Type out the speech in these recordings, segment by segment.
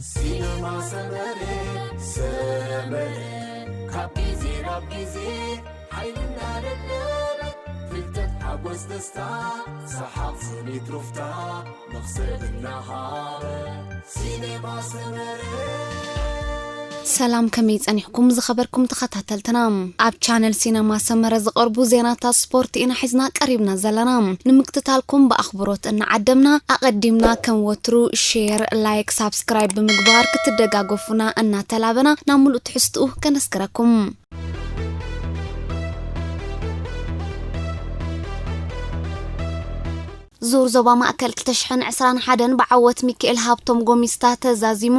ሲነማ ሰመረ ሰመረ ካብ ግዜ ናብ ግዜ ሓይልና ደደበ ፍልጠት ሓጎስ ደስታ ሰሓቕ ስኒት ሩፍታ መኽሰብ እናሃበ ሲነማ ሰመረ ሰላም፣ ከመይ ጸኒሕኩም ዝኸበርኩም ተኸታተልትና? ኣብ ቻነል ሲነማ ሰመረ ዝቐርቡ ዜናታት ስፖርት ኢና ሒዝና ቀሪብና ዘለና። ንምክትታልኩም ብኣኽብሮት እናዓደምና፣ ኣቐዲምና ከም ወትሩ ሼር፣ ላይክ፣ ሳብስክራይብ ብምግባር ክትደጋገፉና እናተላበና ናብ ሙሉእ ትሕዝትኡ ከነስክረኩም። ዙር ዞባ ማእከል ክልተ ሽሕን ዕስራን ሓደን ብዓወት ሚካኤል ሃብቶም ጎሚስታ ተዛዚሙ።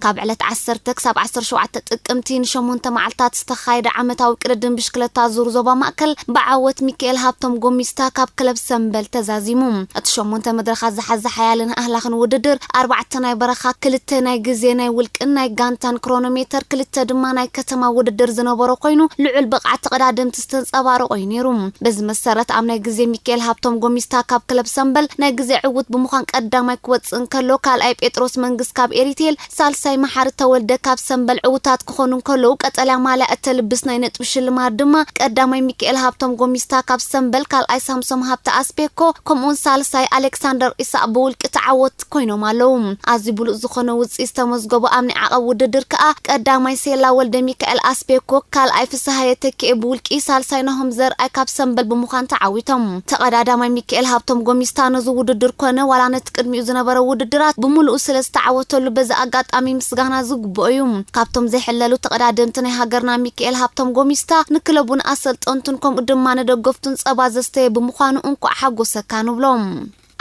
ካብ ዕለት ዓሰርተ ክሳብ ዓሰርተ ሸውዓተ ጥቅምቲ ንሸሞንተ መዓልታት ዝተኻየደ ዓመታዊ ቅድድም ብሽክለታ ዙር ዞባ ማእከል ብዓወት ሚካኤል ሃብቶም ጎሚስታ ካብ ክለብ ሰምበል ተዛዚሙ። እቲ ሸሞንተ መድረኻት ዝሓዘ ሓያልን ኣህላኽን ውድድር ኣርባዕተ ናይ በረኻ፣ ክልተ ናይ ግዜ ናይ ውልቅን ናይ ጋንታን ክሮኖሜተር፣ ክልተ ድማ ናይ ከተማ ውድድር ዝነበሮ ኮይኑ ልዑል ብቕዓት ተቐዳደምቲ ዝተንጸባረቆ እዩ ነይሩ። በዚ መሰረት ኣብ ናይ ግዜ ሚካኤል ሃብቶም ጎሚስታ ካብ ክለብ ሰምበል ናይ ግዜ ዕውት ብምዃን ቀዳማይ ክወፅእ እንከሎ፣ ካልኣይ ጴጥሮስ መንግስት ካብ ኤሪቴል፣ ሳልሳይ መሓሪ ተወልደ ካብ ሰምበል ዕውታት ክኾኑ እንከለዉ፣ ቀጠልያ ማልያ እተልብስ ናይ ነጥቢ ሽልማት ድማ ቀዳማይ ሚካኤል ሃብቶም ጎሚስታ ካብ ሰምበል፣ ካልኣይ ሳምሶም ሃብተ ኣስቤኮ ከምኡውን ሳልሳይ ኣሌክሳንደር ኢሳቅ ብውልቂ ተዓወት ኮይኖም ኣለዉ። ኣዝዩ ብሉጽ ዝኾነ ውጽኢት ዝተመዝገቦ ኣብ ናይ ዓቐብ ውድድር ከኣ ቀዳማይ ሴላ ወልደ ሚካኤል ኣስቤኮ፣ ካልኣይ ፍስሃየ ተኪኤ ብውልቂ፣ ሳልሳይ ናሆም ዘርኣይ ካብ ሰምበል ብምዃን ተዓዊቶም። ተቐዳዳማይ ሚካኤል ሃብቶም ጎሚስታ ነዚ ውድድር ኮነ ዋላ ነቲ ቅድሚኡ ዝነበረ ውድድራት ብምሉኡ ስለ ዝተዓወተሉ በዚ ኣጋጣሚ ምስጋና ዝግብኦ እዩ። ካብቶም ዘይሕለሉ ተቐዳደምቲ ናይ ሃገርና ሚካኤል ሃብቶም ጎሚስታ ንክለቡን ኣሰልጠንቱን ከምኡ ድማ ንደገፍቱን ጸባ ዘስተየ ብምዃኑ እንኳዕ ሓጎሰካ ንብሎም።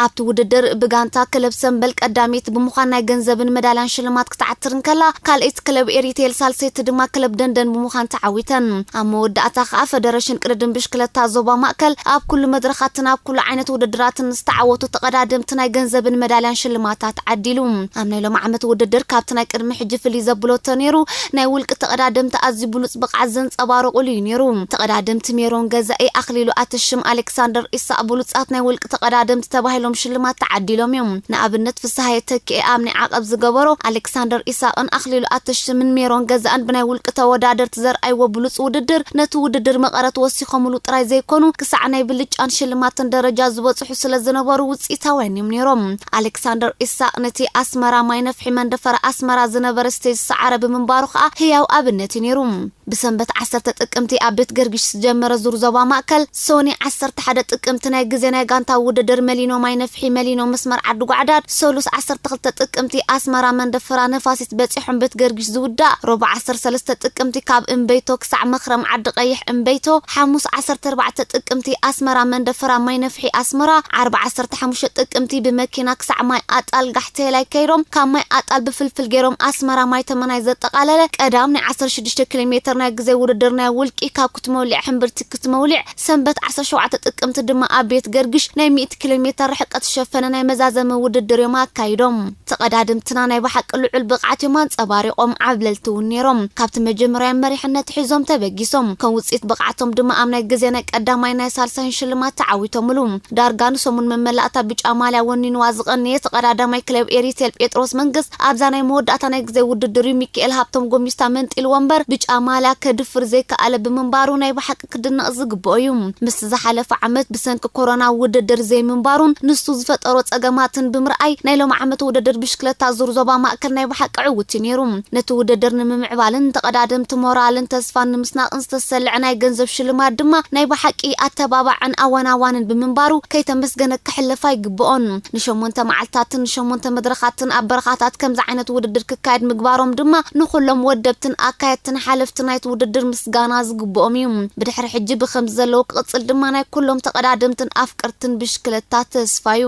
ኣብቲ ውድድር ብጋንታ ክለብ ሰምበል ቀዳሚት ብምዃን ናይ ገንዘብን መዳልያን ሽልማት ክትዓትር እንከላ፣ ካልኣይቲ ክለብ ኤሪቴል፣ ሳልሰይቲ ድማ ክለብ ደንደን ብምዃን ተዓዊተን። ኣብ መወዳእታ ከኣ ፈደረሽን ቅድድም ብሽክለታ ዞባ ማእከል ኣብ ኩሉ መድረኻትን ኣብ ኩሉ ዓይነት ውድድራትን ዝተዓወቱ ተቐዳደምቲ ናይ ገንዘብን መዳልያን ሽልማታት ዓዲሉ። ኣብ ናይ ሎም ዓመት ውድድር ካብቲ ናይ ቅድሚ ሕጂ ፍልይ ዘብሎ ተነይሩ ናይ ውልቂ ተቐዳደምቲ ኣዝዩ ብሉጽ ብቕዓት ዘንጸባረቑሉ እዩ ነይሩ። ተቐዳደምቲ ሜሮን ገዛኢ፣ ኣኽሊሉ ኣተሽም፣ ኣሌክሳንደር ኢሳቕ ብሉጻት ናይ ውልቂ ተቐዳደምቲ ተባሂሎም ሽልማት ተዓዲሎም እዮም። ንኣብነት ፍስሃየ ተኪኤ ኣብ ናይ ዓቐብ ዝገበሮ፣ ኣሌክሳንደር ኢሳቕን ኣኽሊሉ ኣተሽምን ሜሮን ገዛእን ብናይ ውልቂ ተወዳደርቲ ዘርኣይዎ ብሉጽ ውድድር ነቲ ውድድር መቐረት ወሲኾምሉ ጥራይ ዘይኮኑ ክሳዕ ናይ ብልጫን ሽልማትን ደረጃ ዝበጽሑ ስለ ዝነበሩ ውጽኢታውያን እዮም ነይሮም። ኣሌክሳንደር ኢሳቕ ነቲ ኣስመራ ማይ ነፍሒ መንደፈራ ኣስመራ ዝነበረ ስቴጅ ዝሰዓረ ብምንባሩ ከኣ ህያው ኣብነት እዩ ነይሩ። ብሰንበት ዓሰርተ ጥቅምቲ ኣብ ቤት ገርጊሽ ዝጀመረ ዙር ዞባ ማእከል፣ ሶኒ ዓሰርተ ሓደ ጥቅምቲ ናይ ግዜ ናይ ጋንታ ውድድር መሊኖ ማይ ነፍሒ መሊኖ መስመር ዓዲ ጓዕዳድ፣ ሰሉስ ዓሰርተ ክልተ ጥቅምቲ ኣስመራ መንደፈራ ነፋሲት በጺሖም ቤት ገርጊሽ ዝውዳእ፣ ረቡዕ ዓሰርተ ሰለስተ ጥቅምቲ ካብ እምበይቶ ክሳዕ መኽረም ዓዲ ቀይሕ እምበይቶ፣ ሓሙስ ዓሰርተ ኣርባዕተ ጥቅምቲ ኣስመራ መንደፈራ ማይ ነፍሒ ኣስመራ፣ ዓርቢ ዓሰርተ ሓሙሽተ ጥቅምቲ ብመኪና ክሳዕ ማይ ኣጣል ጋሕቴላይ ከይዶም ካብ ማይ ኣጣል ብፍልፍል ገይሮም ኣስመራ ማይ ተመናይ ዘጠቓለለ ቀዳም ናይ ዓሰርተ ሽዱሽተ ኪሎ ሜትር ናይ ግዜ ውድድር ናይ ውልቂ ካብ ክትመውሊዕ ሕምብርቲ ክትመውሊዕ ሰንበት ዓሰርተ ሸውዓተ ጥቅምቲ ድማ ኣብ ቤት ገርግሽ ናይ ሚእቲ ኪሎ ሜትር ርሕቀት ዝሸፈነ ናይ መዛዘሚ ውድድር እዮም ኣካይዶም። ተቐዳድምትና ናይ ብሓቂ ልዑል ብቕዓት እዮም ኣንጸባሪቖም፣ ዓብለልቲ እውን ነይሮም። ካብቲ መጀመርያ መሪሕነት ሒዞም ተበጊሶም፣ ከም ውጽኢት ብቕዓቶም ድማ ኣብ ናይ ግዜ ናይ ቀዳማይ ናይ ሳልሳይን ሽልማት ተዓዊቶምሉ። ዳርጋ ንሰሙን መመላእታ ብጫ ማልያ ወኒንዋ ዝቐነየ ተቐዳዳማይ ክለብ ኤሪቴል ጴጥሮስ መንግስት ኣብዛ ናይ መወዳእታ ናይ ግዜ ውድድር እዩ ሚካኤል ሃብቶም ጎሚስታ መንጢልዎ እምበር ብጫ ማልያ ከድፍር ዘይከኣለ ብምንባሩ ናይ ብሓቂ ክድነቕ ዝግብኦ እዩ። ምስቲ ዝሓለፈ ዓመት ብሰንኪ ኮሮና ውድድር ዘይምንባሩን ንሱ ዝፈጠሮ ጸገማትን ብምርኣይ ናይ ሎም ዓመት ውድድር ብሽክለታ ዙር ዞባ ማእከል ናይ ብሓቂ ዕውት እዩ ነይሩ። ነቲ ውድድር ንምምዕባልን ንተቐዳደምቲ ሞራልን ተስፋን ንምስናቕን ዝተሰልዐ ናይ ገንዘብ ሽልማት ድማ ናይ ብሓቂ ኣተባባዕን ኣወናዋንን ብምንባሩ ከይተመስገነ ክሕለፍ ኣይግብኦን። ንሸሞንተ መዓልትታትን ንሸሞንተ መድረኻትን ኣብ በረኻታት ከምዚ ዓይነት ውድድር ክካየድ ምግባሮም ድማ ንኹሎም ወደብትን ኣካየድትን ሓለፍቲ ናይቲ ውድድር ምስጋና ዝግብኦም እዩ። ብድሕሪ ሕጂ ብኸምዚ ዘለዉ ክቕጽል ድማ ናይ ኩሎም ተቐዳደምትን ኣፍቀርትን ብሽክለታ ተስፋ እዩ።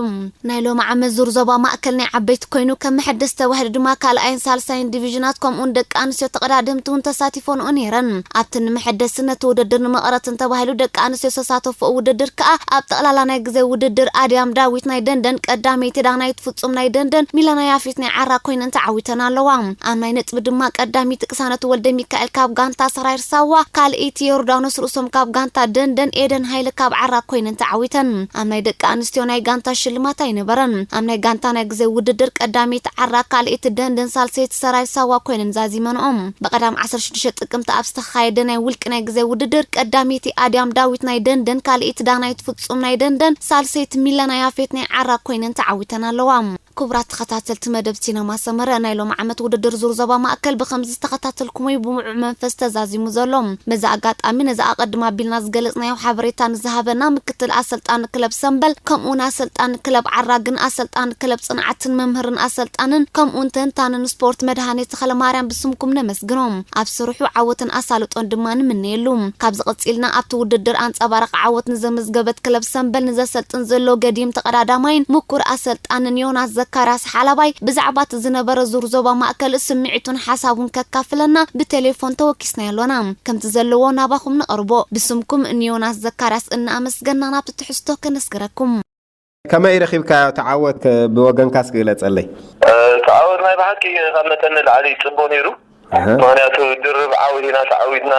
ናይ ሎም ዓመት ዙር ዞባ ማእከል ናይ ዓበይቲ ኮይኑ ከም መሐደሲ ተባሂሉ ድማ ካልኣይን ሳልሳይን ዲቪዥናት ከምኡውን ደቂ ኣንስትዮ ተቐዳደምቲ እውን ተሳቲፎንኦ ነይረን። ኣብቲ ንመሐደሲ ነቲ ውድድር ንመቐረትን ተባሂሉ ደቂ ኣንስትዮ ዝተሳተፍኦ ውድድር ከኣ ኣብ ጠቕላላ ናይ ግዜ ውድድር ኣድያም ዳዊት ናይ ደንደን ቀዳመይቲ፣ ዳናይት ፍጹም ናይ ደንደን፣ ሚለና ያፊት ናይ ዓራ ኮይነን ተዓዊተን ኣለዋ። ኣብ ናይ ነጥቢ ድማ ቀዳሚት ቅሳነት ወልደ ሚካኤል ካብ ጋንታ እታ ሰራይር ሳዋ ካልኣይቲ ዮርዳኖስ ርእሶም ካብ ጋንታ ደንደን፣ ኤደን ሃይለ ካብ ዓራ ኮይነን ተዓዊተን። ኣብ ናይ ደቂ ኣንስትዮ ናይ ጋንታ ሽልማት ኣይነበረን። ኣብ ናይ ጋንታ ናይ ግዜ ውድድር ቀዳመይቲ ዓራ፣ ካልኣይቲ ደንደን፣ ሳልሰይቲ ሰራይር ሳዋ ኮይነን ዛዚመንኦም። ብቐዳም ዓሰርተ ሽዱሽተ ጥቅምቲ ኣብ ዝተኻየደ ናይ ውልቂ ናይ ግዜ ውድድር ቀዳመይቲ ኣድያም ዳዊት ናይ ደንደን፣ ካልኣይቲ ዳናይት ፍጹም ናይ ደንደን፣ ሳልሰይቲ ሚለና ያፌት ናይ ዓራ ኮይነን ተዓዊተን ኣለዋ። ክቡራት ተኸታተልቲ መደብ ሲነማ ሰመረ፣ ናይ ሎሚ ዓመት ውድድር ዙር ዞባ ማእከል ብኸምዚ ዝተኸታተልኩሞይ ብምዑዕ መንፈስ ተዛዚሙ ዘሎ። በዚ ኣጋጣሚ ነዚ ኣቐድም ኣቢልና ዝገለጽናዮ ሓበሬታ ንዝሃበና ምክትል ኣሰልጣኒ ክለብ ሰምበል፣ ከምኡውን ኣሰልጣኒ ክለብ ዓራግን ኣሰልጣኒ ክለብ ጽንዓትን መምህርን ኣሰልጣንን ከምኡውን ተንታንን ስፖርት መድሃኔ ተኸለማርያም ብስምኩም ነመስግኖም። ኣብ ስርሑ ዓወትን ኣሳልጦን ድማ ንምነየሉ። ካብዚ ቀጺልና ኣብቲ ውድድር ኣንጸባራቒ ዓወት ንዘመዝገበት ክለብ ሰምበል ንዘሰልጥን ዘሎ ገዲም ተቐዳዳማይን ምኩር ኣሰልጣንን ዮናስ ዘካርያስ ሓላባይ ብዛዕባ እቲ ዝነበረ ዙር ዞባ ማእከል ስምዒቱን ሓሳቡን ከካፍለና ብቴሌፎን ተወኪስናዮ ኣሎና። ከምቲ ዘለዎ ናባኹም ነቕርቦ። ብስምኩም ንዮናስ ዘካርያስ እናኣመስገና ናብቲ ትሕዝቶ ከነስግረኩም። ከመይ ረኺብካዮ እቲ ዓወት? ከ-፣ ብወገንካስ ግለጸለይ። እ፣ እቲ ዓወት ናይ ብሓቂ ካብ መጠን ንላዕሊ ጽቡቕ ነይሩ። ኣሃ። ምኽንያቱ ድርብ ዓወት ኢና ተዓዊትና፣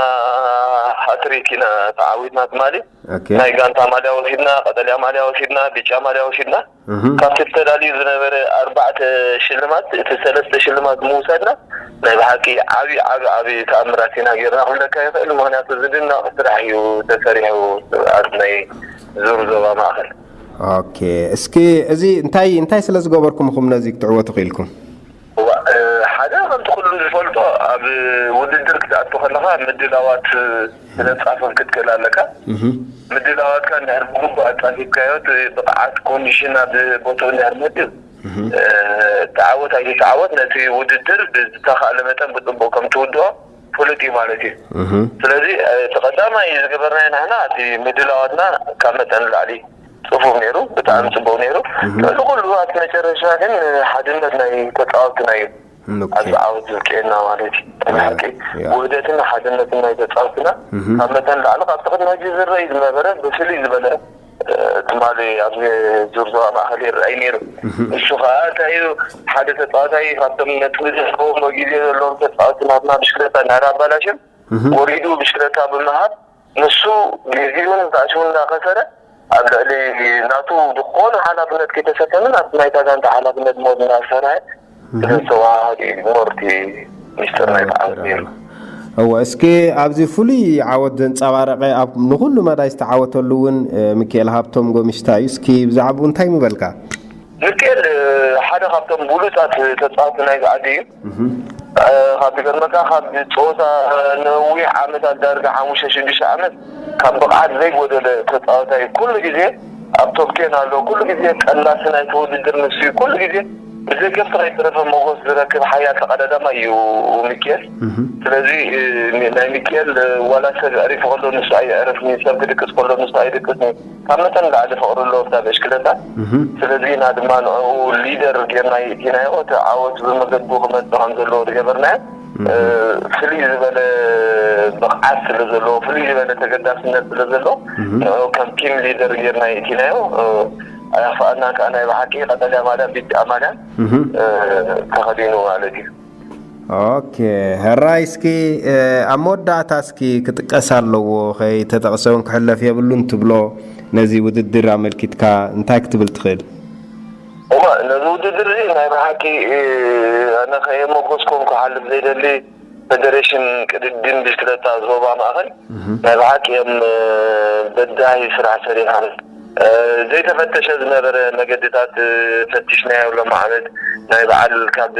ሃትሪክ ኢና ተዓዊትና ትማሊ። ኦኬ። ናይ ጋንታ ማልያ ወሲድና፣ ቀጠልያ ማልያ ወሲድና፣ ብጫ ማልያ ወሲድና። እህ። ካብቲ ተዳልዩ ዝነበረ ኣርባዕተ ሽልማት፣ እቲ ሰለስተ ሽልማት ምውሳድና ናይ ብሓቂ ዓቢ፣ ዓቢ፣ ዓቢ ተኣምራት ኢና ጌርና ክብለካ ይኽእል። ምኽንያቱ ዝድነቕ ስራሕ እዩ ተሰሪሑ ኣብ ናይ ዙር ዞባ ማእከል። ኦኬ፣ እስኪ እዚ እንታይ፣ እንታይ ስለ ዝገበርኩም ኢኹም ነዚ ክትዕወቱ ክኢልኩም? እዋ፣ እ፣ ሓደ ከምቲ ኩሉ ዝፈልጦ ኣብ ውድድር ክትኣቱ ከለኻ ምድላዋት ስነ ጻፈፍ ክትክእል ኣለካ። እህ። ምድላዋትካ እንድሕር ብግቡእ ኣጻፊፍካዮ፣ እቲ ብቕዓት ኮንዲሽን ኣብ ቦትኡ እንድሕር መጺኡ፣ እህ። እ፣ ተዓወት ኣይትተዓወት ነቲ ውድድር ብዝተኻእለ መጠን ብጽቡቕ ከም ትውድኦ ፍሉጥ እዩ ማለት እዩ። እህ። ስለዚ፣ እ፣ እቲ ቀዳማይ ዝገበርናዮ ንሕና እቲ ምድላዋትና ካብ መጠን ንላዕሊ ጽፉፍ ነይሩ፣ ብጣዕሚ ጽቡቕ ነይሩ። እህ። ልዕሊ ኩሉ ኣብቲ መጨረሻ ግን ሓድነት ናይ ተጻወትትና እዩ ኦኬ። ኣብዚ ዓወት ዘብቅየና ማለት እዩ። ናይ ያ፣ ብሓቂ ያ። ውህደትን ሓድነትን ናይ ተጻወትና እህ። ካብ መጠን ላዕሊ ካብቲ ቅድሚ ሕጂ ዝረኣይ ዝነበረ ብፍልይ ዝበለ፣ እ፣ ትማሊ ኣብዚ ዙር ዞባ ማእከል ይረኣይ ነይሩ። እህ። እሱ ከኣ እንታይ እዩ፣ ሓደ ተጻዋታይ ካብቶም ነጥቢ ዘለዎም ግዜ ዘለዎም ተጻወቲ ናትና ብሽክለታ እናዳ ኣባላሽም እህ። ወሪዱ ብሽክለታ ብምሃብ ንሱ ግዜኡን ራእሲኡን እናኸሰረ ኣብ ልዕሊ ናቱ ዝኾነ ሓላፍነት ከይተሰከመ ናብቲ ናይታ ጋንታ ሓላፍነት ሞድ እናሰርሐ እህ። ስለዝተዋሃሃዱ እዩ ሞር እቲ ሚስጥር ናይ ተዓወት ነይሩ። እወ፣ እስኪ ኣብዚ ፍሉይ ዓወት ዘንጸባረቐ ኣብ ንኹሉ መዳይ ዝተዓወተሉ እውን፣ እ፣ ሚካኤል ሃብቶም ጎሚሽታ እዩ። እስኪ ብዛዕባኡ እንታይ ምበልካ? ሚካኤል፣ እ፣ ሓደ ካብቶም ብሉጻት ተጻወቲ ናይዚ ዓዲ እዩ። እህ። እ፣ ካብ ዝገርመካ ካብ ጸወታ ነዊሕ ዓመታት ዳርጋ ሓሙሽተ ሽዱሽተ ዓመት ካብ ብቕዓት ዘይጎደለ ተጻዋታይ ኩሉ ግዜ ኣብ ቶፕ ቴን ኣሎ። ኩሉ ግዜ ቀላሲ ናይቲ ውድድር ንሱ እዩ። ኩሉ ግዜ ብደገፍቲ ከይተረፈ ሞጎስ ዝረክብ ሓያል ተቐዳዳማይ እዩ ሚኬል። እህ። ስለዚ፣ እ፣ ናይ ሚኬል፣ እ፣ ዋላ ሰብ የዕሪፉ ከሎ ንሱ ኣየዕርፍን እዩ፣ ሰብ ክድቅስ ከሎ ንሱ ኣይድቅስን እዩ። ካብ መጠን ንላዕሊ ፍቕሪ ኣለዎ ኣብታ ብሽክለታ። እህ። ስለዚ ኢና ድማ ንዕኡ ሊደር ጌርና የእቲናዮ። እቲ ዓወት ብመገዱ ክመጽእ ከም ዘለዎ ዝገበርናዮ፣ እህ። እ፣ ፍልይ ዝበለ ብቕዓት ስለ ዘለዎ፣ ፍልይ ዝበለ ተገዳስነት ስለ ዘለዎ፣ እህ። ንዕኡ ከም ቲም ሊደር ጌርና የእቲናዮ። እ፣ ኣየኽፍኣና ከኣ ናይ ብሓቂ ቀጠልያ ማልያን ቢጫ ማልያን፣ እህ። እ፣ ተኸዲኑ ማለት እዩ። ኦኬ፣ ሕራይ እስኪ፣ እ፣ ኣብ መወዳእታ እስኪ ክጥቀስ ኣለዎ፣ ከይተጠቕሰ እውን ክሕለፍ የብሉን ትብሎ ነዚ ውድድር ኣመልኪትካ እንታይ ክትብል ትኽእል? እዋ፣ ነዚ ውድድር እዚ ናይ ብሓቂ፣ እ፣ ኣነ ከየሞገስኩም ክሓልፍ ዘይደሊ ፈደሬሽን ቅድድም ብሽክለታ ዞባ ማእኸል እህ። ናይ ብሓቂ እዮም፣ እ፣ በዳሂ ስራሕ ሰሪሖም። እ፣ ዘይተፈተሸ ዝነበረ መገድታት፣ እ፣ ፈቲሽናዮ ሎም ዓመት ናይ በዓል ካብ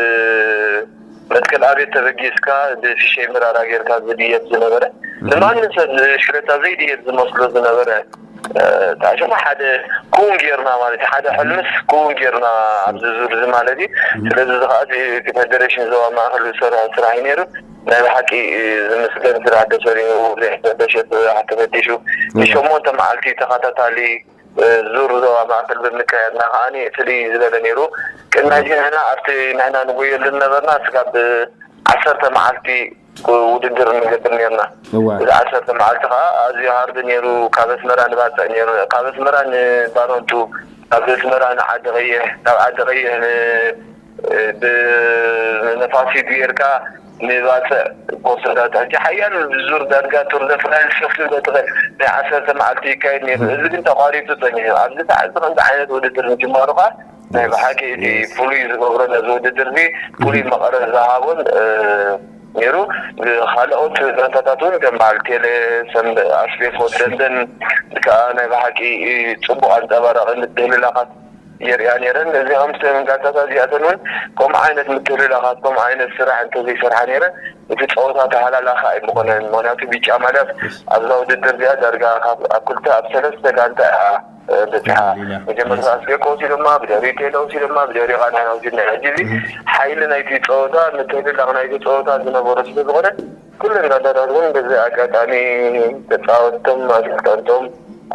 መትከል ኣብየት ተበጊስካ ብፊሸይ ምራራ ጌርካ ዝድየብ ዝነበረ እህ። ንማንም ሰብ ብሽክለታ ዘይድየብ ዝመስሎ ዝነበረ፣ እ፣ ታሽማ ሓደ ክውን ጌርና ማለት እዩ። ሓደ ሕልምስ ክውን ጌርና ኣብዚ ዙር እዚ ማለት እዩ። እህ። ስለዚ እዚ ከዓ እቲ፣ እቲ ፈደሬሽን ዞባ ማእኸል ዝሰርሖ ስራሕ እዩ ነይሩ። ናይ ብሓቂ ዝምስገን ስራሕ ተሰሪሑ፣ ዘይተፈተሸ ስራሕ ተፈቲሹ፣ እዋ። ንሸሞንተ መዓልቲ ተኸታታሊ፣ እ፣ ዙር ዞባ ማእከል ብምካየድና ከኣ ፍልይ ዝበለ ነይሩ። ቅድሚ ሕጂ ንሕና ኣብቲ ንሕና ንጎየሉ ዝነበርና ስጋብ ዓሰርተ መዓልቲ ውድድር ንገብር ነርና። እዋ። እዚ ዓሰርተ መዓልቲ ከኣ ኣዝዩ ሃርድ ነይሩ። ካብ ኣስመራ ንባጽዕ ነይሩ። ካብ ኣስመራ ንባረንቱ፣ ካብ ኣስመራ ንዓዲ ቀይሕ፣ ካብ ዓዲ ቀይሕ ን-፣ ብ-፣ ንነፋሲት ጌርካ ንባፅዕ ኮርሶታት ሕጂ ሓያል ዙር ዳርጋ ቱር ደ ፍራንስ ክትብል ትኽእል ናይ ዓሰርተ መዓልቲ ይካየድ ነይሩ። እዚ ግን ተቋሪፁ ፀኒሑ ኣብዚ ሰዓት እዚ ከምዚ ዓይነት ውድድር ምጅማሩ ከዓ ናይ ብሓቂ እቲ ፍሉይ ዝገብሮ ነዚ ውድድር እዚ ፍሉይ መቐረት ዝሃቦን ነይሩ። ካልኦት ጋንታታት እውን ከም በዓል ቴሌ፣ ኣስቤኮ፣ ደንደን ከዓ ናይ ብሓቂ ፅቡቅ ኣንፀባራቂ ምትህልላኻት የርእያ ነይረን። እዚኦም ጋንታታት እዚኣተን እውን ከምኡ ዓይነት ምትህልላኻት ከምኡ ዓይነት ስራሕ እንተዘይሰርሓ ነይረን እቲ ፀወታ ተሃላላኺ ኣይምኾነን። ምክንያቱ ቢጫ ማልያ ኣብዛ ውድድር እዚኣ ዳርጋ ካብ ኣብ ክልተ ኣብ ሰለስተ ጋንታ እያ በፂሓ። መጀመርታ ኣስቤኮ ወሲዶማ፣ ብድሕሪ ቴለ ወሲዶማ፣ ብድሕሪኡ ከዓ ንሕና ወሲድና። ሕጂ እዚ ሓይሊ ናይቲ ፀወታ ምትህልላኽ ናይቲ ፀወታ ዝነበሮ ስለዝኾነ ኩለን ጋንታታት እውን በዚ ኣጋጣሚ ተፃወትቶም፣ ኣሰልጠንቶም፣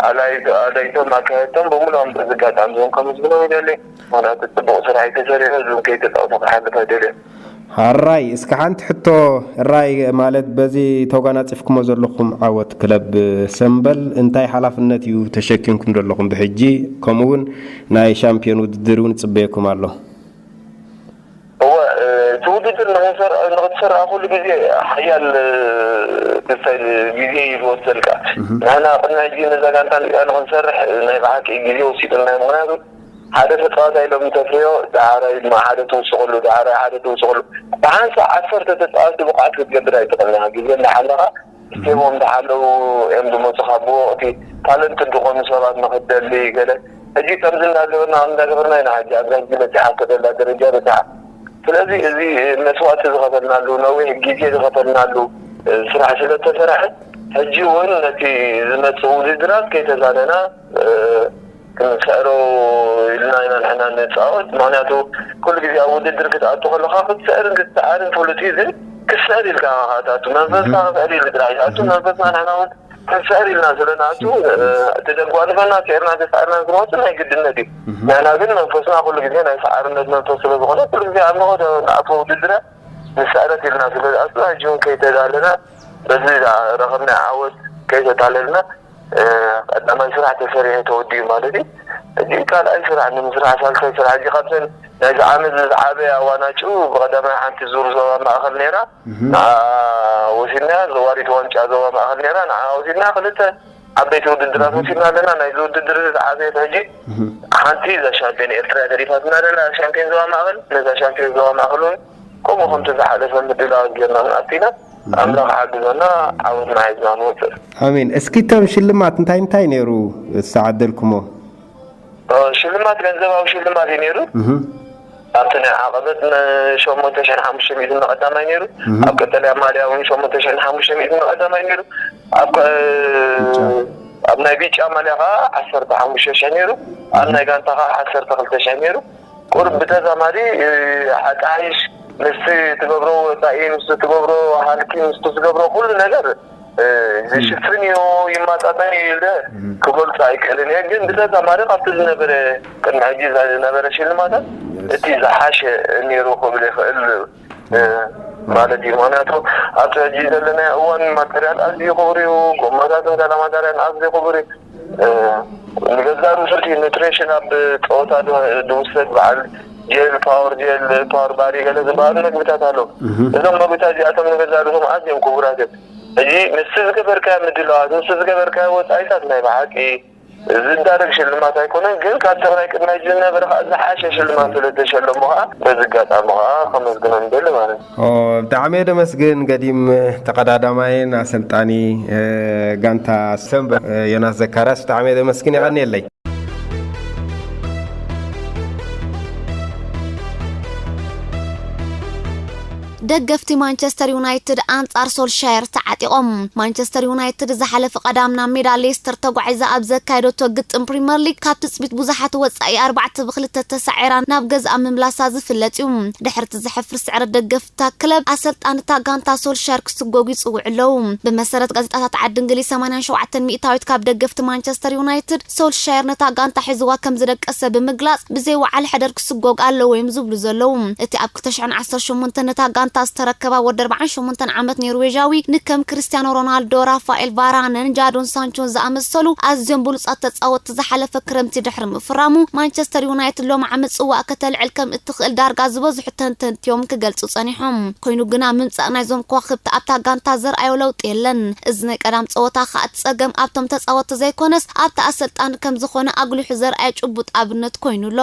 ኣላይቶም፣ ኣካየድቶም ብምሉኦም በዚ ኣጋጣሚ እዚኦም ከመስግኖም ይደሊ። ምክንያቱ ፅቡቅ ስራሕ እዩ ተሰሪሑ፣ እዚ እውን ከይተፃወቱ ክሓልፍ ኣይደልዮን። ሕራይ እስኪ ሓንቲ ሕቶ ሕራይ ማለት በዚ ተጓናፂፍኩሞ ዘለኹም ዓወት ክለብ ሰምበል እንታይ ሓላፍነት እዩ ተሸኪምኩም ዘለኹም ብሕጂ ከምኡ እውን ናይ ሻምፒዮን ውድድር እውን ይፅበየኩም ኣሎ። እወ እቲ ውድድር ንክትሰርዖ ንክትሰርዖ ኩሉ ግዜ ሓያል ክሳይ ግዜ እዩ ዝወስደልካ። ንሕና ቅድሚ ሕጂ ነዛ ጋንታ ንሪኣ ንክንሰርሕ ናይ ብሓቂ ግዜ ወሲዱልና እዩ። ምክንያቱ ሓደ ተፃዋታይ ሎም ተፍርዮ ዳዕራይ ድማ ሓደ ትውስኸሉ ዳዕራይ ሓደ ትውስኸሉ ብሓንሳእ ዓሰርተ ተፃወቲ ብቕዓት ክትገብር ኣይትኽእልን ኢኻ። ግዜ እንዳሓለኻ ስቴሞም እንዳሓለዉ እዮም ዝመፁኻ። ብወቕቲ ታለንት ዝኾኑ ሰባት ንክትደሊ ገለ ሕጂ ከምዚ እንዳገበርና እንዳገበርና ኢና ሕጂ ኣብዛ ሕጂ በፂሓቶ ዘላ ደረጃ በፂሓ። ስለዚ እዚ መስዋእቲ ዝኸፈልናሉ ነዊሕ ግዜ ዝኸፈልናሉ ስራሕ ስለተሰርሐ ሕጂ እውን ነቲ ዝመፅእ ውድድራት ከይተዛነና ክንስዕሮ ኢልና ኢና ንሕና ንፃወት። ምክንያቱ ኩሉ ግዜ ኣብ ውድድር ክትኣቱ ከለካ ክትስዕርን ክትሰዓርን ፍሉጥ እዩ። ግን ክትስዕር ኢልካ ክትኣቱ መንፈስካ ክትዕል ኢሉ ጥራሕ ይኣቱ። መንፈስና ንሕና እውን ክንስዕር ኢልና ስለ ንኣቱ እቲ ደጓንፈና ስዕርና ተሳዕርና ዝመፁ ናይ ግድነት እዩ። ንሕና ግን መንፈስና ኩሉ ግዜ ናይ ሰዓርነት መንፈስ ስለ ዝኾነ ኩሉ ግዜ ኣብ ንኸዶ ንኣቶ ውድድረ ንስዕረት ኢልና ስለ ዝኣቱ ሕጂ እውን ከይተዳለና በዚ ረኸብና ዓወት ከይተታለልና ቀዳማይ ስራሕ ተሰሪሑ ተወዲኡ ማለት እዩ። ሕጂ ካልኣይ ስራሕ ንምስራሕ ሳልሳይ ስራሕ ሕጂ ካብተን ናይዚ ዓመት ዝዓበያ ዋናጭኡ ብቀዳማይ ሓንቲ ዙር ዞባ ማእኸል ነይራ ንዓ ወሲድናያ። ዘዋሪት ዋንጫ ዞባ ማእኸል ነይራ ንዓ ወሲድናያ። ክልተ ዓበይቲ ውድድራት ወሲድና ኣለና። ናይዚ ውድድር እዚ ዝዓበየት ሕጂ ሓንቲ እዛ ሻምፒዮን ኤርትራ ተሪፋትና ዘላ ሻምፒዮን ዞባ ማእኸል ነዛ ሻምፒዮን ዞባ ማእኸል እውን ከምኡ ከምቲ ዝሓለፈ ምድላዋት ጌርና ንኣቲና ኣምላኽ ሓግዞና ዓወትና ሒዝና ንወፅእ። ኣሜን። እስኪ እቶም ሽልማት እንታይ እንታይ ነይሩ ዝተዓደልኩሞ? ሽልማት ገንዘባዊ ሽልማት እዩ ነይሩ። ኣብቲ ናይ ዓቐበት ሸሞንተ ሽሕን ሓሙሽተ ሚእትን ቀዳማይ ነይሩ። ኣብ ቀጠልያ ማልያ እውን ሸሞንተ ሽሕን ሓሙሽተ ሚእትን ቀዳማይ ነይሩ። ኣብ ኣብ ናይ ቢጫ ማልያ ከዓ ዓሰርተ ሓሙሽተ ሽሕ ነይሩ። ኣብ ናይ ጋንታ ከዓ ዓሰርተ ክልተ ሽሕ ነይሩ። ቁሩብ ብተዛማዲ ኣጣይሽ ምስቲ ትገብሮ ወፃኢ ምስቲ ትገብሮ ሃልኪ ምስቲ ትገብሮ ኩሉ ነገር ዝሽፍን እዩ ይማጣጠን እዩ ኢለ ክገልፆ ኣይክእልን እየ። ግን ብተዛማዲ ካብቲ ዝነበረ ቅድሚ ሕጂ ዝነበረ ሽልማታት እቲ ዝሓሸ ነይሩ ክብል ይኽእል ማለት እዩ። ምክንያቱ ኣብቲ ሕጂ ዘለናዮ እዋን ማተርያል ኣዝዩ ክቡር እዩ። ጎማታትን ጋላማዳርያን ኣዝዩ ክቡር እዩ። ንገዛ ርእሱ እቲ ኑትሪሽን ኣብ ፀወታ ዝውሰድ በዓል ጀል ፓወር ጀል ፓወር ባሪ ገለ ዝበሃሉ መግብታት ኣለዉ። እዞም መግብታት እዚኣቶም ንገዛ ርእሶም ኣዝዮም ክቡራት እዮም። ሕጂ ምስቲ ዝገበርካዮ ምድላዋት ምስቲ ዝገበርካዮ ወፃኢታት ናይ ብሓቂ ዝዳረግ ሽልማት ኣይኮነን። ግን ካብ ትግራይ ቅድሚ ሕጂ ዝነበረ ከዓ ዝሓሸ ሽልማት ስለዝተሸለሙ ከዓ በዚ ኣጋጣሚ ከዓ ከመስግኖም ይደሊ ማለት እዩ። ብጣዕሚ እየ ደመስግን ገዲም ተቐዳዳማይን ኣሰልጣኒ ጋንታ ሰምበ ዮናስ ዘካርያስ ብጣዕሚ እየ ደመስግን። የቐንየለይ። ደገፍቲ ማንቸስተር ዩናይትድ ኣንጻር ሶልሻየር ተዓጢቖም። ማንቸስተር ዩናይትድ ዝሓለፈ ቀዳም ናብ ሜዳ ሌስተር ተጓዒዛ ኣብ ዘካየደቶ ግጥም ፕሪመር ሊግ ካብ ትጽቢት ብዙሓት ወጻኢ ኣርባዕተ ብክልተ ተሳዒራ ናብ ገዝኣ ምምላሳ ዝፍለጥ እዩ። ድሕርቲ ዘሕፍር ስዕረት ደገፍታ ክለብ ኣሰልጣንታ ጋንታ ሶልሻየር ክስጎጉ ይጽውዑ ኣለዉ። ብመሰረት ጋዜጣታት ዓዲ እንግሊዝ ሰማንያን ሸውዓተን ሚእታዊት ካብ ደገፍቲ ማንቸስተር ዩናይትድ ሶልሻየር ነታ ጋንታ ሒዝዋ ከም ዝደቀሰ ብምግላጽ ብዘይ ወዓል ሕደር ክስጎግ ኣለዎ እዮም ዝብሉ ዘለዉ። እቲ ኣብ ክልተ ሽሕን ዓሰርተ ሸሞንተን ነታ ጋንታ እታ ዝተረከባ ወዲ ኣርባዓን ሸሞንተን ዓመት ኖርዌዣዊ ንከም ክርስቲያኖ ሮናልዶ፣ ራፋኤል ቫራነን ጃዶን ሳንቾን ዝኣመሰሉ ኣዝዮም ብሉጻት ተጻወትቲ ዝሓለፈ ክረምቲ ድሕሪ ምፍራሙ፣ ማንቸስተር ዩናይትድ ሎሚ ዓመት ጽዋእ ከተልዕል ከም እትኽእል ዳርጋ ዝበዝሑ ተንተንቲዮም ክገልጹ ጸኒሖም። ኮይኑ ግና ምምጻእ ናይዞም ከዋኽብቲ ኣብታ ጋንታ ዘርኣዮ ለውጢ የለን። እዚ ናይ ቀዳም ጸወታ ከኣ እቲ ጸገም ኣብቶም ተጻወትቲ ዘይኮነስ ኣብቲ ኣሰልጣኒ ከም ዝኾነ ኣጉሊሑ ዘርኣየ ጭቡጥ ኣብነት ኮይኑ ኣሎ።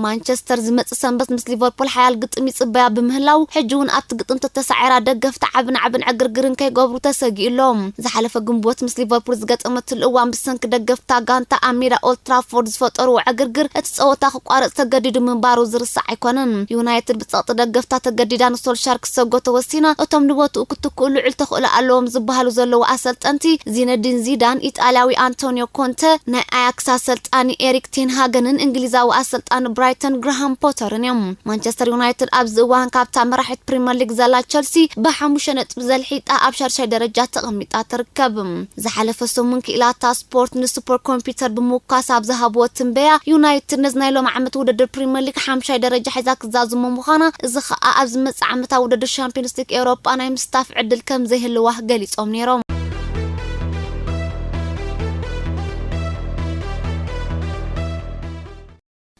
ማንቸስተር ዝመጽእ ሰንበት ምስ ሊቨርፑል ሓያል ግጥም ይጽበያ ብምህላው፣ ሕጂ እውን ኣብቲ ግጥም ተተሳዒራ ደገፍቲ ዓብን ዓብን ዕግርግርን ከይገብሩ ተሰጊኡ ኣሎ። ዝሓለፈ ግንቦት ምስ ሊቨርፑል ዝገጠመትሉ እዋን ብሰንኪ ደገፍታ ጋንታ ኣብ ሜዳ ኦልድ ትራፎርድ ዝፈጠርዎ ዕግርግር እቲ ጸወታ ክቋረጽ ተገዲዱ ምንባሩ ዝርሳዕ ኣይኮነን። ዩናይትድ ብጸቕጢ ደገፍታ ተገዲዳ ንሶልሻር ክሰጎ ተወሲና። እቶም ንቦትኡ ክትክኡ ልዑል ተኽእሎ ኣለዎም ዝበሃሉ ዘለዉ ኣሰልጠንቲ ዚነዲን ዚዳን፣ ኢጣልያዊ ኣንቶኒዮ ኮንተ፣ ናይ ኣያክስ ኣሰልጣኒ ኤሪክ ቴን ሃገንን እንግሊዛዊ ኣሰልጣኒ ብራይተን ግራሃም ፖተርን እዮም። ማንቸስተር ዩናይትድ ኣብዚ እዋን ካብታ መራሒት ፕሪምየር ሊግ ዘላ ቸልሲ ብሓሙሽተ ነጥቢ ዘልሒጣ ኣብ ሻድሻይ ደረጃ ተቐሚጣ ትርከብ። ዝሓለፈ ሰሙን ክኢላታ ስፖርት ንሱፐር ኮምፒውተር ብምውካስ ኣብ ዝሃብዎ ትንበያ፣ ዩናይትድ ነዚ ናይ ሎሚ ዓመት ውድድር ፕሪምየር ሊግ ሓምሻይ ደረጃ ሒዛ ክዛዝሞ ምዃና፣ እዚ ኸኣ ኣብ ዝመጽእ ዓመታዊ ውድድር ሻምፒዮንስ ሊግ ኤውሮጳ ናይ ምስታፍ ዕድል ከም ዘይህልዋ ገሊጾም ነይሮም።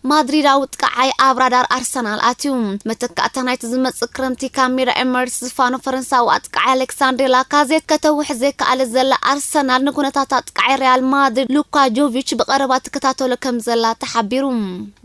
ማድሪዳዊ ጥቃዓይ ኣብ ራዳር ኣርሰናል ኣትዩ። መተካእታ ናይቲ ዝመጽእ ክረምቲ ካብ ሜዳ ኤመሬትስ ዝፋኖ ፈረንሳዊ ኣጥቃዓይ ኣሌክሳንድር ላካዜት ከተውሕ ዘይከኣለት ዘላ ኣርሰናል፣ ንኩነታት ኣጥቃዓይ ሪያል ማድሪድ ሉካ ጆቪች ብቐረባ ትከታተሎ ከም ዘላ ተሓቢሩ።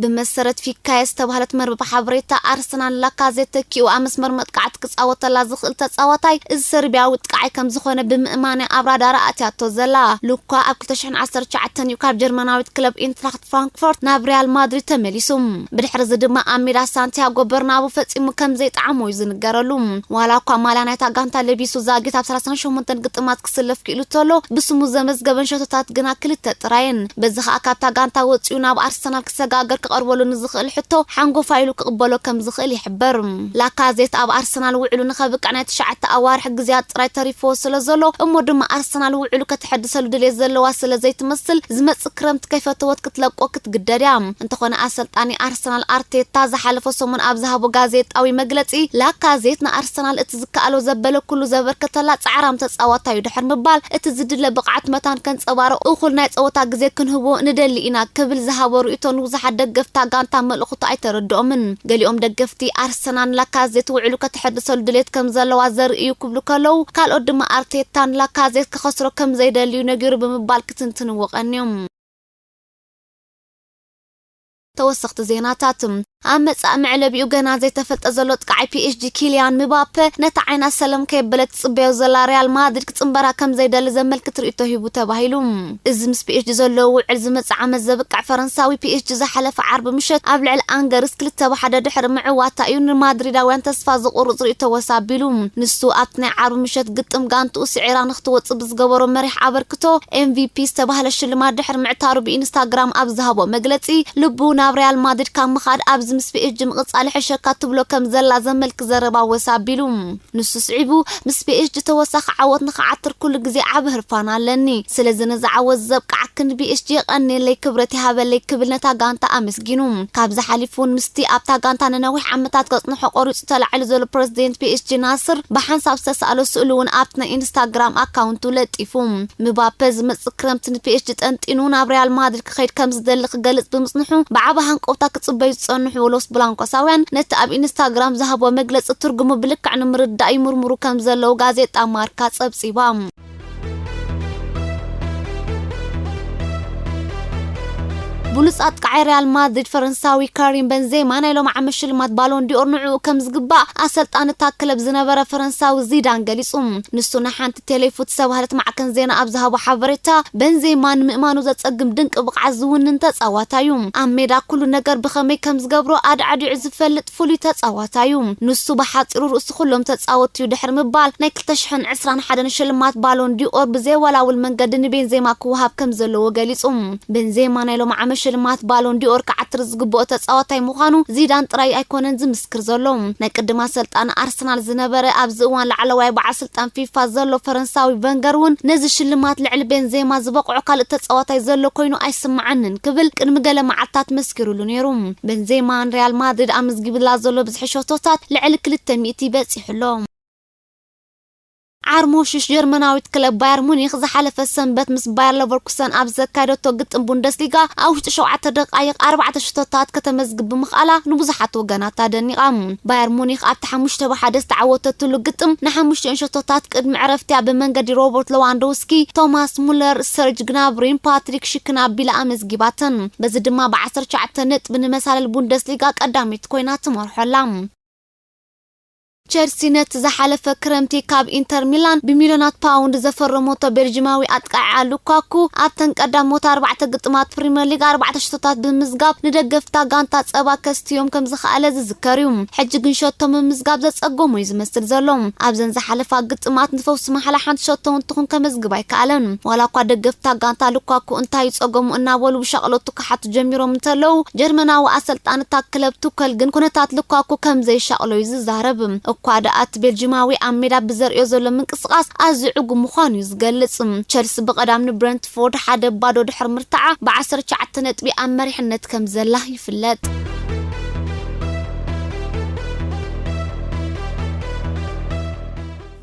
ብመሰረት ፊካየ ዝተባህለት መርበብ ሓበሬታ፣ ኣርሰናል ላካዜት ተኪኡ ኣብ መስመር መጥቃዕቲ ክጻወተላ ዝኽእል ተጻዋታይ እዚ ሰርቢያዊ ጥቃዓይ ከም ዝኾነ ብምእማን እያ ኣብ ራዳራ ኣትያቶ ዘላ። ሉካ ኣብ ክልተ ሽሕን ዓሰርተ ትሽዓተን እዩ ካብ ጀርመናዊት ክለብ ኢንትራክት ፍራንክፈርት ናብ ሪያል ማድሪድ ተመሊሱ። ብድሕሪ እዚ ድማ ኣብ ሜዳ ሳንቲያጎ በርናቡ ፈጺሙ ከም ዘይጠዓሞ እዩ ዝንገረሉ። ዋላ እኳ ማልያ ናይታ ጋንታ ለቢሱ ዛጊት ኣብ ሰላሳን ሸሞንተን ግጥማት ክስለፍ ክኢሉ ተሎ፣ ብስሙ ዘመዝገበን ሸቶታት ግና ክልተ ጥራየን። በዚ ኸኣ ካብታ ጋንታ ወጺኡ ናብ ኣርሰናል ክሰጋገር ክቐርበሉ ንዝኽእል ሕቶ ሓንጎፋይ ኢሉ ክቕበሎ ከም ዝኽእል ይሕበር። ላካዜት ኣብ ኣርሰናል ውዕሉ ንኸብቅዕ ናይ ትሽዓተ ኣዋርሕ ግዜያት ጥራይ ተሪፍዎ ስለ ዘሎ፣ እሞ ድማ ኣርሰናል ውዕሉ ከተሐድሰሉ ድሌት ዘለዋ ስለ ዘይትመስል፣ ዝመጽእ ክረምቲ ከይፈተወት ክትለቆ ክትግደድ እያ። እንተኾነ ኣሰልጣኒ ኣርሰናል ኣርቴታ ዝሓለፈ ሰሙን ኣብ ዝሃቦ ጋዜጣዊ መግለጺ፣ ላካዜት ንኣርሰናል እቲ ዝከኣሎ ዘበለ ኩሉ ዘበርከተላ ጻዕራም ተጻዋታይ እዩ ድሕር ምባል፣ እቲ ዝድለ ብቕዓት መታን ከንጸባርቕ እኹል ናይ ጸወታ ግዜ ክንህቦ ንደሊ ኢና ክብል ዝሃቦ ርእይቶ ንብዙሓት ደገፍታ ጋንታ መልእኽቱ ኣይተረድኦምን። ገሊኦም ደገፍቲ ኣርሰናል ንላካዜት ውዕሉ ከተሐድሰሉ ድሌት ከም ዘለዋ ዘርኢ እዩ ክብሉ ከለዉ፣ ካልኦት ድማ ኣርቴታ ንላካዜት ክኸስሮ ከም ዘይደልዩ ነጊሩ ብምባል ክትንትንዎ ቀንዮም። ተወሰኽቲ ዜናታት። ኣብ መጻኢ መዕለቢኡ ገና ዘይተፈልጠ ዘሎ ጥቃዓይ ፒ ኤስ ጂ ኪልያን ምባፐ ነታ ዓይና ሰለም ከየበለት ትጽበዮ ዘላ ሪያል ማድሪድ ክጽንበራ ከም ዘይደሊ ዘመልክት ርእይቶ ሂቡ ተባሂሉ። እዚ ምስ ፒ ኤስ ጂ ዘለዎ ውዕል ዝመጽእ ዓመት ዘብቅዕ ፈረንሳዊ፣ ፒ ኤስ ጂ ዝሓለፈ ዓርቢ ምሸት ኣብ ልዕሊ ኣንገርስ ክልተ ብ ሓደ ድሕሪ ምዕዋታ እዩ ንማድሪዳውያን ተስፋ ዝቑርጽ ርእይቶ ወስ ኣቢሉ። ንሱ ኣብቲ ናይ ዓርቢ ምሸት ግጥም ጋንትኡ ስዒራ ንክትወጽእ ብዝገበሮ መሪሕ ኣበርክቶ ኤም ቪ ፒ ዝተባህለ ሽልማት ድሕሪ ምዕታሩ ብኢንስታግራም ኣብ ዝሃቦ መግለጺ፣ ልቡ ናብ ሪያል ማድሪድ ካብ ምኻድ ኣብዚ ምስ ፒ ኤስ ጂ ምቕጻል ይሕሸካ ትብሎ ከም ዘላ ዘመልክት ዘረባ ወስ ኣቢሉ። ንሱ ስዒቡ፣ ምስ ፒ ኤስ ጂ ተወሳኺ ዓወት ንኽዓትር ኩሉ ግዜ ዓቢ ህርፋን ኣለኒ። ስለዚ ነዚ ዓወት ዘብቅዓክን ፒ ኤስ ጂ የቐንየለይ፣ ክብረት ይሃበለይ ክብል ነታ ጋንታ ኣመስጊኑ። ካብዚ ሓሊፉ እውን ምስቲ ኣብታ ጋንታ ንነዊሕ ዓመታት ከጽንሖ ቆሪጹ ተላዒሉ ዘሎ ፕረዚደንት ፒ ኤስ ጂ ናስር ብሓንሳብ ዝተሳእሎ ስእሉ እውን ኣብቲ ናይ ኢንስታግራም ኣካውንቱ ለጢፉ። ምባፐ ዝመጽእ ክረምቲ ን ፒ ኤስ ጂ ጠንጢኑ ናብ ሪያል ማድሪድ ክኸይድ ከም ዝደሊ ክገልጽ ብምጽንሑ፣ ብዓቢ ሃንቀውታ ክጽበዩ ዝጸንሑ ሎስ ብላንኮሳውያን ነቲ ኣብ ኢንስታግራም ዝሃቦ መግለጺ ትርጉሙ ብልክዕ ንምርዳእ ይምርምሩ ከም ዘለዉ ጋዜጣ ማርካ ጸብጺባ። ብሉጽ ኣጥቃዓይ ሪያል ማድሪድ ፈረንሳዊ ካሪም በንዜማ ናይ ሎሚ ዓመት ሽልማት ባሎን ዲኦር ንዕኡ ከም ዝግባእ ኣሰልጣኒ እታ ክለብ ዝነበረ ፈረንሳዊ ዚዳን ገሊጹ። ንሱ ንሓንቲ ቴሌፉት ዝተባህለት ማዕከን ዜና ኣብ ዝሃቦ ሓበሬታ፣ በንዜማ ንምእማኑ ዘጸግም ድንቂ ብቕዓት ዝውንን ተጻዋታይ እዩ። ኣብ ሜዳ ኩሉ ነገር ብኸመይ ከም ዝገብሮ ኣድዓዲዑ ዝፈልጥ ፍሉይ ተጻዋታይ እዩ። ንሱ ብሓጺሩ ርእሲ ኩሎም ተጻወትቲ እዩ ድሕሪ ምባል፣ ናይ ክልተ ሽሕን ዕስራን ሓደን ሽልማት ባሎን ዲኦር ብዘየወላውል መንገዲ ንቤንዜማ ክወሃብ ከም ዘለዎ ገሊጹ። ቤንዜማ ናይ ሎሚ ዓመት ሽልማት ባሎን ዲኦር ክዓትር ዝግብኦ ተጻዋታይ ምዃኑ ዚዳን ጥራይ ኣይኮነን ዝምስክር ዘሎ። ናይ ቅድም ኣሰልጣኒ ኣርሰናል ዝነበረ፣ ኣብዚ እዋን ላዕለዋይ በዓል ስልጣን ፊፋ ዘሎ ፈረንሳዊ ቨንገር እውን ነዚ ሽልማት ልዕሊ ቤንዜማ ዝበቕዖ ካልእ ተጻዋታይ ዘሎ ኮይኑ ኣይስምዓንን ክብል ቅድሚ ገለ መዓልታት መስኪሩሉ ነይሩ። ቤንዜማ ንሪያል ማድሪድ ኣመዝጊብላ ዘሎ ብዝሒ ሸቶታት ልዕሊ ክልተ ሚእቲ በጺሑ ኣሎ። ዓርሞሽሽ ጀርመናዊት ክለብ ባየር ሙኒክ ዝሓለፈ ሰንበት ምስ ባየር ለቨርኩሰን ኣብ ዘካየደቶ ግጥም ቡንደስሊጋ ኣብ ውሽጢ ሸውዓተ ደቃይቕ ኣርባዕተ ሸቶታት ከተመዝግብ ብምኽኣላ ንብዙሓት ወገናት ኣደኒቓ። ባየር ሙኒክ ኣብቲ ሓሙሽተ ብሓደ ዝተዓወተትሉ ግጥም ንሓሙሽቲኦን ሸቶታት ቅድሚ ዕረፍቲያ ብመንገዲ ሮበርት ሌዋንዶውስኪ፣ ቶማስ ሙለር፣ ሰርጅ ግናብሪን ፓትሪክ ሺክን ኣቢላ ኣመዝጊባተን። በዚ ድማ ብ ዓሰርተ ትሽዓተ ነጥቢ ንመሳለል ቡንደስሊጋ ቀዳሚት ኮይና ትመርሖ ኣላ። ቸልሲ ነቲ ዝሓለፈ ክረምቲ ካብ ኢንተር ሚላን ብሚልዮናት ፓውንድ ዘፈረመቶ ቤልጂማዊ ኣጥቃዒ ሉካኩ ኣብተን ቀዳሞት ኣርባዕተ ግጥማት ፕሪምየር ሊግ ኣርባዕተ ሸቶታት ብምምዝጋብ ንደገፍታ ጋንታ ጸባ ከስትዮም ከም ዝኸኣለ ዝዝከር እዩ። ሕጂ ግን ሸቶ ምምዝጋብ ዘጸገሞ እዩ ዝመስል ዘሎ። ኣብዘን ዝሓለፋ ግጥማት ንፈውሲ ማሕላ ሓንቲ ሸቶ እውን ትኹን ከመዝግብ ኣይከኣለን። ዋላ እኳ ደገፍታ ጋንታ ሉካኩ እንታይ እዩ ጸገሙ እናበሉ ብሻቕሎቱ ክሓቱ ጀሚሮም እንተለዉ፣ ጀርመናዊ ኣሰልጣኒ እታ ክለብ ቱከል ግን ኩነታት ሉካኩ ከም ዘይሻቕሎ እዩ ዝዛረብ። እኳ ደኣ እቲ ቤልጂማዊ ኣብ ሜዳ ብዘርእዮ ዘሎ ምንቅስቓስ ኣዝዩ ዕጉም ምዃኑ እዩ ዝገልጽ። ቸልሲ ብቐዳም ንብረንትፎርድ ሓደ ባዶ ድሕሪ ምርታዓ ብ ዓሰርተ ትሽዓተ ነጥቢ ኣብ መሪሕነት ከም ዘላ ይፍለጥ።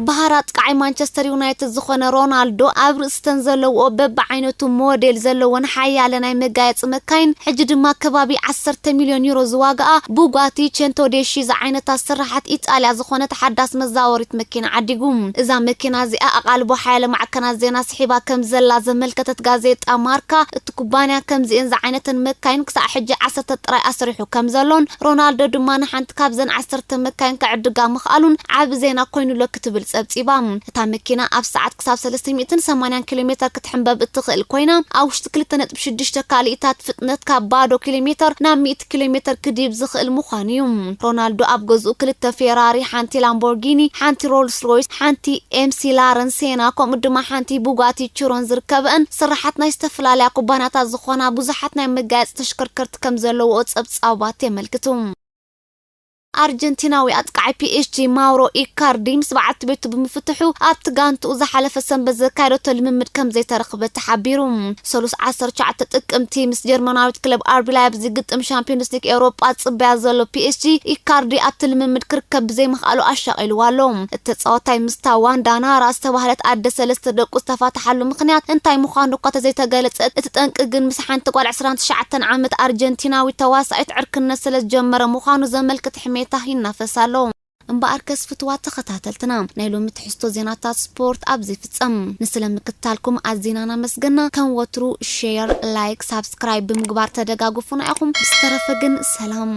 ባህር ኣጥቃዓይ ማንቸስተር ዩናይትድ ዝኾነ ሮናልዶ ኣብ ርእስተን ዘለውኦ በብዓይነቱ ሞዴል ዘለወን ሓያለ ናይ መጋየፂ መካይን፣ ሕጂ ድማ ከባቢ ዓሰርተ ሚልዮን ዩሮ ዝዋግኣ ቡጋቲ ቼንቶዴሺ ዝዓይነታ ስራሓት ኢጣልያ ዝኾነት ሓዳስ መዛወሪት መኪና ዓዲጉ። እዛ መኪና እዚኣ ኣቓልቦ ሓያለ ማዕከናት ዜና ስሒባ ከም ዘላ ዘመልከተት ጋዜጣ ማርካ፣ እቲ ኩባንያ ከምዚኤን ዝዓይነተን መካይን ክሳዕ ሕጂ ዓሰርተ ጥራይ ኣስሪሑ ከም ዘሎን ሮናልዶ ድማ ንሓንቲ ካብዘን ዓሰርተ መካይን ከዕድጋ ምኽኣሉን ዓቢ ዜና ኮይኑሎ ክትብል ጸብጺባ። እታ መኪና ኣብ ሰዓት ክሳብ ሰለስተ ሚእትን ሰማንያን ኪሎ ሜተር ክትሕንበብ እትኽእል ኮይና፣ ኣብ ውሽጢ ክልተ ነጥቢ ሽዱሽተ ካልኢታት ፍጥነት ካብ ባዶ ኪሎ ሜተር ናብ ሚእቲ ኪሎ ሜተር ክድይብ ዝኽእል ምዃኑ እዩ። ሮናልዶ ኣብ ገዝኡ ክልተ ፌራሪ፣ ሓንቲ ላምቦርጊኒ፣ ሓንቲ ሮልስ ሮይስ፣ ሓንቲ ኤምሲ ላረን ሴና፣ ከምኡ ድማ ሓንቲ ቡጋቲ ቺሮን ዝርከበአን ስራሓት ናይ ዝተፈላለያ ኩባንያታት ዝኾና ብዙሓት ናይ መጋየፂ ተሽከርከርቲ ከም ዘለውኦ ጸብጻባት የመልክቱ። ኣርጀንቲናዊ ኣጥቃዒ ፒኤስጂ ማውሮ ኢካርዲ ምስ በዓልቲ ቤቱ ብምፍትሑ ኣብቲ ጋንትኡ ዝሓለፈ ሰንበት ዘካየደቶ ልምምድ ከም ዘይተረኽበ ተሓቢሩ። ሰሉስ ዓሰርተ ትሽዓተ ጥቅምቲ ምስ ጀርመናዊት ክለብ ኣርቢ ላይፕዚግ ግጥም ሻምፒዮንስ ሊግ ኤውሮጳ ዝጽበያ ዘሎ ፒኤስጂ፣ ኢካርዲ ኣብቲ ልምምድ ክርከብ ብዘይምኽኣሉ ኣሻቒልዋ ኣሎ። እቲ ተጻዋታይ ምስታ ዋንዳ ናራ ዝተባህለት ኣደ ሰለስተ ደቁ ዝተፋትሓሉ ምኽንያት እንታይ ምዃኑ እኳ ተዘይተገለጸ፣ እቲ ጠንቂ ግን ምስ ሓንቲ ጓል ዕስራን ትሽዓተን ዓመት ኣርጀንቲናዊት ተዋሳኢት ዕርክነት ስለ ዝጀመረ ምዃኑ ዘመልክት ሕሜታ ይናፈስ ኣሎ። እምበኣርከስ ፍትዋት ተኸታተልትና፣ ናይ ሎሚ ትሕዝቶ ዜናታት ስፖርት ኣብዚ ይፍጸም። ንስለ ምክትታልኩም ኣዚና እናመስገና፣ ከም ወትሩ ሼር፣ ላይክ፣ ሳብስክራይብ ብምግባር ተደጋግፉና ኢኹም። ብዝተረፈ ግን ሰላም።